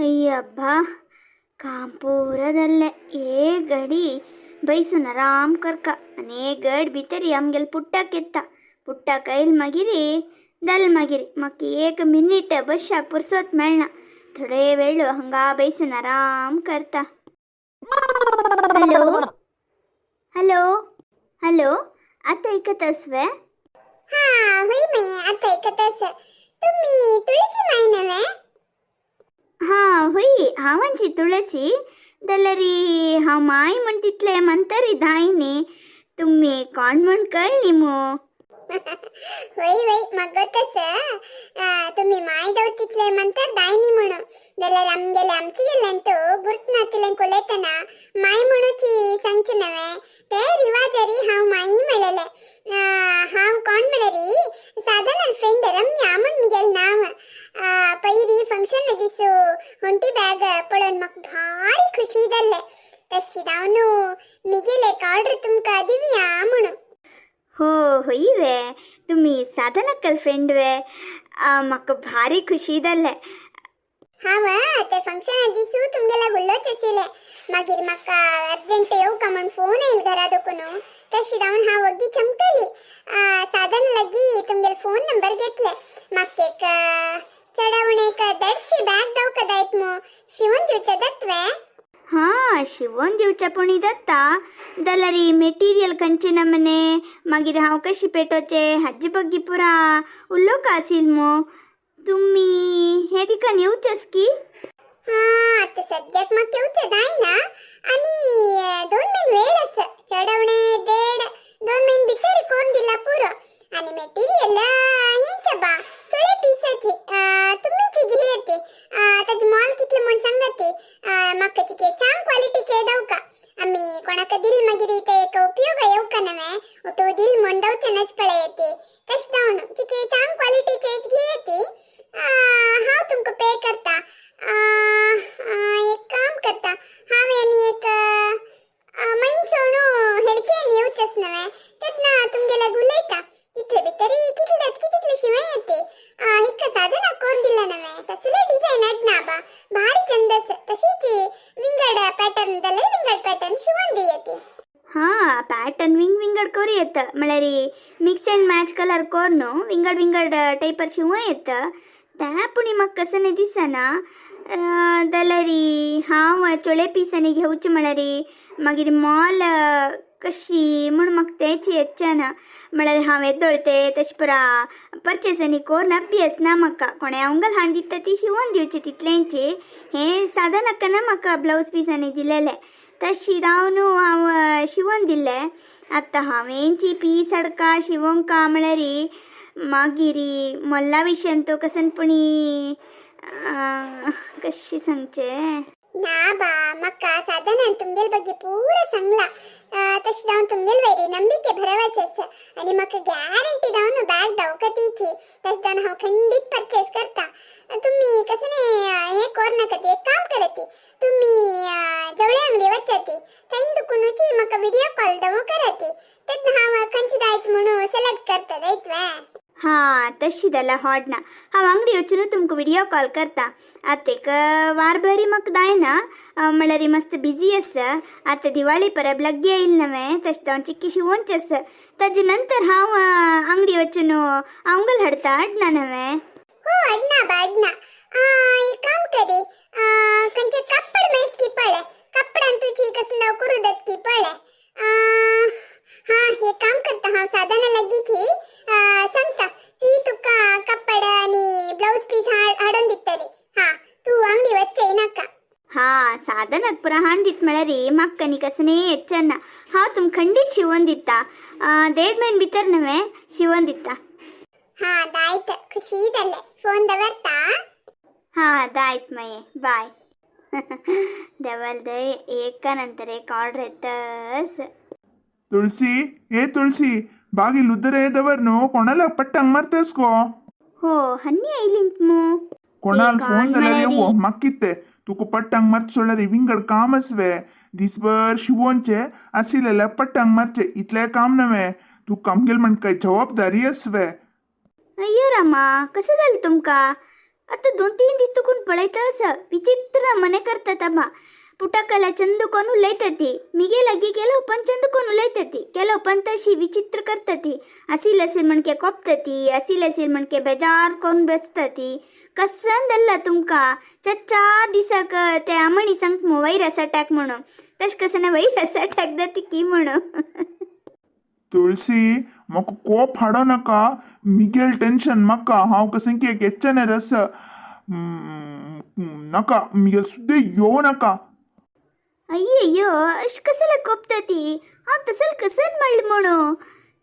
अय्यब्बा, काम पुरा जाल्लें. एक घडी बैसून आराम करका आनी एक गड भितरी आमगेले पुट्टाक येता. पुट्टाक आयल मागीर जालें. मागीर म्हाका एक मिनीट बसशाक पुरसोत मेळना. थोडे वेळ हांगा बैसून आराम करता. हॅलो, हॅलो, हॅलो, आतां आयकतास वे? हा, होय माई, आता ऐकत अस. तुम्ही तुळशी माई नव्हे? हां, होय, हांवांची तुळसी. जाल्यार हांव माय म्हण तितलें म्हणतरी दाय न्ही. तुमी कोण म्हण कळ्ळी मू? होय होय, म्हाका तसं तुम्ही माय जाव तितले म्हणतर दायनी म्हणून. जाल्यार आमगेले आमची गेल्यान तो गुर्त नातिलें कुलयतना माय म्हणूची सांगचे नव्हे. ते रिवाजरी हांव माई मेळले. हांव कोण म्हळ्यारी साधारण फ्रेंड रम्या म्हण मिगेल नांव. पयरी फंक्शन दिसू होंटी बॅग पळोवन म्हाका भारी खुशी जाल्ले. तशी जावन मिगेले एक ऑर्डर तुमकां दिवया म्हणून. हो, होय वे? तुमी साधनाक्कल फ्रेंड वे? म्हाका भारी खुशी जालें. हांव ते फंक्शना दिसू तुमगेल्या उलोवचें आशिल्लें. मागीर म्हाका अर्जंट येवका म्हण फोन येयल घरा दोकून. तशी जावन हांव वग्गी चमकली. साधन लागीं तुमगेले फोन नंबर घेतले. म्हाका एक चडावून एक 150 बॅग दावका जायत मू. शिवून दिवचे जातवे? हां, शिवोन दिवच्या पुणी जाता. जाल्यार मेटिरियल खंयचे नमने, मागीर हांव कशी पेटोवचें हाजे बग्गी पुरा उलोवका आसील मू. तुमी हे दिकान येवचेस की? हा, आता सद्याक म्हाका येवचें जायना आणि 2 म्हयने वेळ आसा. चडवणे 1.5-2 म्हयने भितर करून दिला पुरो. आणि मटेरियल हेंच बा, चोळे पिसाची तुमीची घेयती. ताजी मोल कितले म्हण सांगती. म्हाका चिके चांग क्वालिटीचे दावका. आमी कोणाक दिल मागीर ते एक उपयोग येवका नव्हे. ओटो दिल म्हण दावचे नच पळयती. तशें जावन चिके चांग क्वालिटीचे घेयती. हांव तुमकां पे करता. एक काम करता, हांवें आनी एक मैन सोणू हेडकेन येवचेच नव्हे, तेन्ना तुमगेल्या उलयता. तितले भितरी कितले जात की तितले शिवाय येते. हिका साधना कोण दिला नव्हे, तसले डिझाईन अडना बा. भारी चंद आसा. तशीच विंगड पॅटर्न जाल्यार विंगड पॅटर्न शिवून दियती. हां, पॅटर्न विंग विंगड करूं येता. म्हळ्यार मिक्स अँड मॅच कलर कोरून विंगड विंगड टायपार शिवूं येता. तें पुणी म्हाका कसं दिसना. जाल्यार हांव चोळे पिसांनी घेवचें म्हळ्यार मागीर मोल कशी म्हूण म्हाका तेंच येचना. म्हळ्यार हांव येदोळ ते तशें पुरा परचेस आनी कोरून अभ्यास ना म्हाका. कोणें अंगल हाडून दिता ती शिवोन दिवची तितलेंच. हें साधन ना म्हाका ब्लावज पिसांनी दिलेलें. तशी जावन हांव शिवोन दिल्लें. आतां हांवेंची पीस हाडका शिवोंका म्हळ्यार मागीर मोल्ला विशयान तो कसन पुणी कशें सांगचें? ना बा, म्हाका साधनान तुमगेल ಬಗ್ಗೆ ಪೂರ सांगला. तशें जावन तुमगेल वयरी ನಂಬಿಕೆ भರवसे आसा आनी म्हाका गॅरंटी जावन बॅग दावका तीची. तशें जावन हांव खंडीत परचेस करता. तुमी कसने हे कोर नाका. एक काम करती, तुमी जवळे अंगडी वचाती, थंय दुकुनूची म्हाका व्हिडिओ कॉल दवो कराती. तेन्ना हांव खंयची जायत म्हणून सिलेक्ट करता. जायत वे? हां, तशी जाल्यार हॉड ना. हांव अंगडी वचून तुमकां व्हिडिओ कॉल करता. आतां एक वार बरी म्हाका जायना, म्हळ्यार मस्त बिजी आसा. आतां दिवाळी परब लागीं येयल नव्हे, तशें हांव चिक्की शिवोनचें आसा. ताजे नंतर हांव अंगडी वचून अंगल हाडता. हाडना नव्हे? हो, अडना बा, अडना. एक काम करी, खंयचे कापड मेळट की पळय. कापडान तुजी कसं नाव करू देत की पळय. हा, एक काम करता, हांव साधना लागींची सांगता. ती तुका कापड आणि ब्लाउज पीस हाडून दितली. हा, तू अंगडी वच्चे नाका. हां, साधनाक पुरा हाण दित म्हळ्यार म्हाका न्ही कसने येचना. हांव तुमकां खंडीत शिवोन दिता. 1.5 म्हयने भितर नव्हे शिवोन दिता. हा, दायत, खुशी जालें. फोन दवरता. हां, दायत मागीर. बाय. देवाल दय, एका नंतर एक ऑर्डर येतस. तुळसी, ए तुळसी, बागील उदरे दवर न्हू. कोणाला पट्टांग मारतेस गो? हो, हन्नी आयलींत मू. कोणाल कोण फोन जाल्यार म्हळ्यारी? येवो. म्हाका कितें तुका पट्टांग मारचे सोडल्यार विंगड काम आसवे? दिसभर शिवोनचे आशिल्ल्या पट्टांग मारचे इतलें काम नव्हे. तू आमगेल म्हण काय जबाबदारी आसवे? अय्यो रामा, कसं जालें तुमकां? आतां 2-3 दीस तुकून पळयता आसा विचित्र मने करतात आबा. पुटाकला चंद कोण उलयता ती मिगे लागीं केलो पण चंद कोण उलयता ती केलो पण तशी विचित्र करता ती. असील असील म्हणके कोपता ती, असील असील म्हणके बेजार कोण बसता ती. कसन दल्ला तुमकां 4 दिसाक ते आमणी सांग मु वैरस अटॅक म्हणून, तश कसं वैरस अटॅक जाती की म्हणून. तुळसी म्हाका कोप हाडो नाका, मिगेल टेन्शन म्हाका, हांव कसं की एक एच्चने रस नाका, मिगेल सुद्दां येवं नाका. अय्यो अश कसले कोपता ती, हांव तसल कसन म्हणलें म्हणू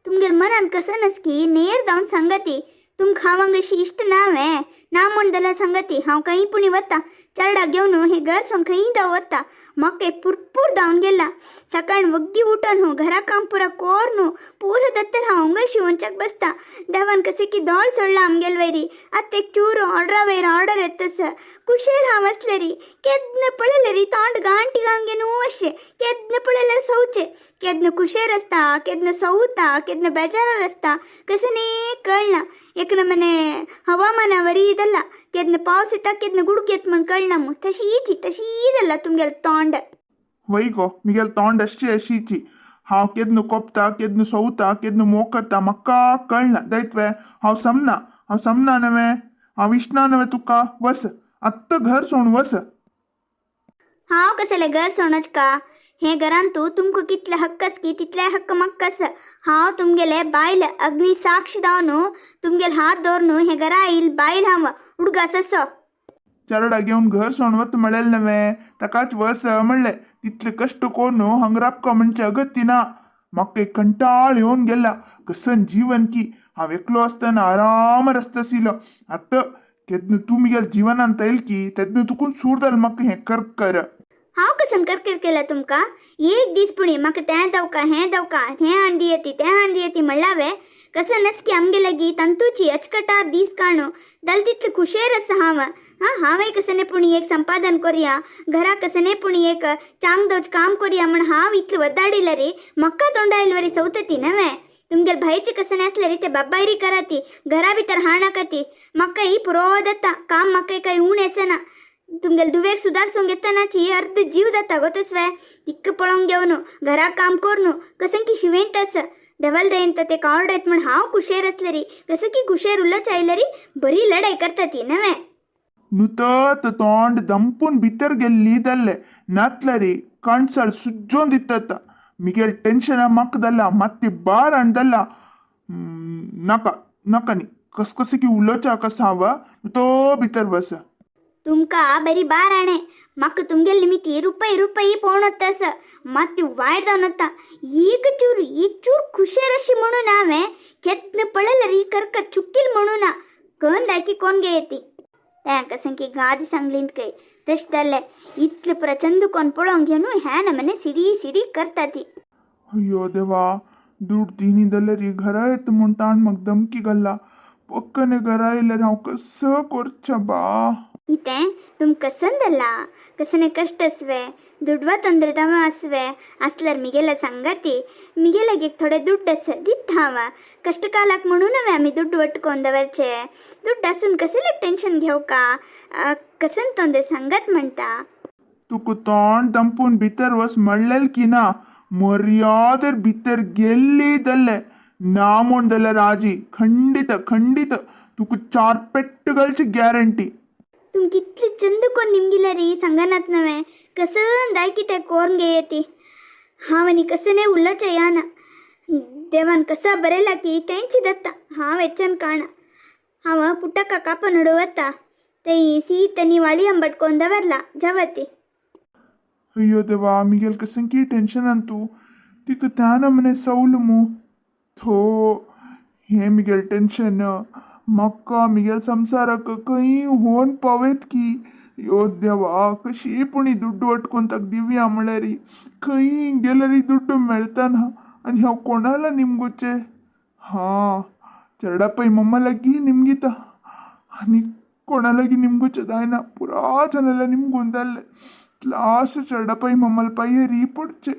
तुमगेल मनान कसन आसकी नेर जावन सांगती. तुमकां हांव अशी इश्ट ना वे ना म्हूण जाल्यार सांगती. हांव खंय पुणी वता चरडा घेवन हे घर सोडून खंय धांव वता. म्हाका एक पुरपूर धांवन गेला. सकाळ वग्गी उठून हो घरा काम पुरा कोर न्हू पुरो दत्तर हांव अंगल शिवोनच्याक बसता. देवान कशें की दोळ सोडला आमगेल वयरी. आतां एक चूर ऑर्डरा वयर ऑर्डर येतस कुशेर हांव आसलेरी केन्ना पळयलेरी तोंड गांठी गांगे न्हू अशें केन्ना पळयल्यार सवचें, केन्ना कुशेर आसता केन्ना सवता केन्ना बेजारार आसता कशें न्ही कळना. एक नमने हवामाना वरी ಇದಲ್ಲ, केन्ना पावस येता केन्ना गुडुक येत म्हण कळना मु. तशीची तशी जाल्ला तुमगेलें तोंड. वय गो मिगेल तोंड अशें अशीची. हांव केन्ना कोपता केन्ना सवता केन्ना मोग करता म्हाका कळना. दैत्वे हांव समना, हांव समना नवें, हांव इश्णा नवें तुका. वस आत्तां घर सोडून वस. हांव कसलें घर सोडच का? हे घरान तूं तुमकां कितले हक्क आस की तितले हक्क म्हाका आसा. हांव तुमगेले बायल अग्नी साक्ष जावन तुमगेले हात दवर हे घरा आयल बायल हांव उडगास असो. चरडा घेवन घर सोडून वत म्हणलें नवें, ताकाच वस म्हणलें. तितले कश्ट कोरून हांगा राबका म्हणचे अगत्य ना. म्हाका एक कंटाळ येवन गेला. कसन जीवन की हांव एकलो आसतना आरामार आसता आशिल्लो. आतां केन्ना तूं मिगेल जिवनांत येयल की तेन्ना तुकून सूर जालें म्हाका हें कर कर. हांव कसन कर कर केला तुमकां? एक दीस पुणी म्हाका तें दवका हें दवका हें हांडी येती तें हांडी येती म्हणलावे कसं नसकी आमगे लागीं तांतूची अचकटार दीस काणू जाल्यार तितले खुशेर आसा हांव. हां हांवें कसने पुणी एक संपादन करुया, घरा कसने पुणी एक चांग दवच काम करुया म्हण हांव इतलें वदाडिलें रे. म्हाका तोंडा वरी सवतती नवें. तुमगेले भायचे कसने आसले रे ते बाबायरी कराती घरा भितर हाणाकती. म्हाका ही पुरो जाता काम, म्हाका कांय उण येसना. तुमगेले दुवेक सुदारसूंक येतनाची अर्द जीव जाता गो तसवे. तिक्क पळोवंक घेवन घरा काम करून कसं की शिवेंत आसा. देवाल दयेन तर तेका ऑर्डर येत म्हण हांव कुशेर आसलें री. कसं की कुशेर उलोच आयलें री बरी लढाई करता ती नवें. नुतत तोंड दंपून भितर गेल्ली जाल्लें नातल्यारी काणसाळ सुज्जोन दितात. मिगेल टेन्शना म्हाका जालां मात्ती बार हाण जालां. नाका नाका न्ही कसकशें की उलोवचें कस हांव तो भितर वस. तुमकां बरी बार हाणें म्हाका तुमगेले निमित्ती रुपय रुपय पळोवन वता आसा. मात्ती वायट जावन वता. एक चूर एक चूर खुशेर अशी म्हणून हांवें केन्ना पळयल्यार ही करकर चुकील म्हणून ना कंद आयकी कोण गे ती. तांकां संकी गादी सांगली काय तशें जालें. इतलें प्रचंड कोण पळोवंक घेवन ह्या नमने सिडी सिडी करता ती. अय्यो देवा, दुड्ड दिनी जाल्यार घरा येता म्हूण ताण म्हाका धमकी घाल्ला. पक्कने घरा येयल्यार हांव कसो करचें बा? इतें तुमकां कसन जालां कसने कश्ट आसवे दुडवा ತೊಂದರೆ तव आसवे आसल्यार मिगेला सांगाती. मिगेलाग एक थोडे दुड्ड आसा दिता हांव. कश्ट कालाक म्हणून हांवें आमी दुड्ड वटकोवन दवरचे. दुड्ड आसून कसलें टेन्शन घेवका? कसन ತೊंದರೆ सांगात म्हणटा. तुका तोंड दंपून भितर वच म्हणलें की ना मर्यादेर भितर गेल्ली जाल्लें ना म्हूण जाल्यार आजी खंडीत खंडीत तुका 4 पेट्ट घालची गॅरंटी. तुमकां इतलें चंद कोण निमगिलें री सांगनात नवें. कसन जाय कितें कोरून घेय ती. हांव आनी कसने उलोवचें याना. देवान कसा बरयला की तेंच जाता. हांव हेच्यान काणा. हांव पुटका कापून वता थंय शीत आनी वाळी आंबट कोन्न दवरला जेवती. अय्यो देवा, मिगेल कसं की टेन्शनान तूं तिका त्या नमने सवल मू. थो हें मिगेल टेन्शन म्हाका मिगेल संवसाराक खंय होवन पावयत की. यो देवा, कशी पुणी दुड्ड वटकोन ताका दिवया म्हळ्यार खंय गेल्यार दुड्ड मेळतना आनी हांव कोणाला निमगुचें? हां चेरडा पय मम्मा लागीं निमगिता आनी कोणा लागीं निमगुचें जायना. पुरा जाणाल्या निमगून जाल्लें. लास्ट चेरडा पय मम्माला पांयेर पडचें.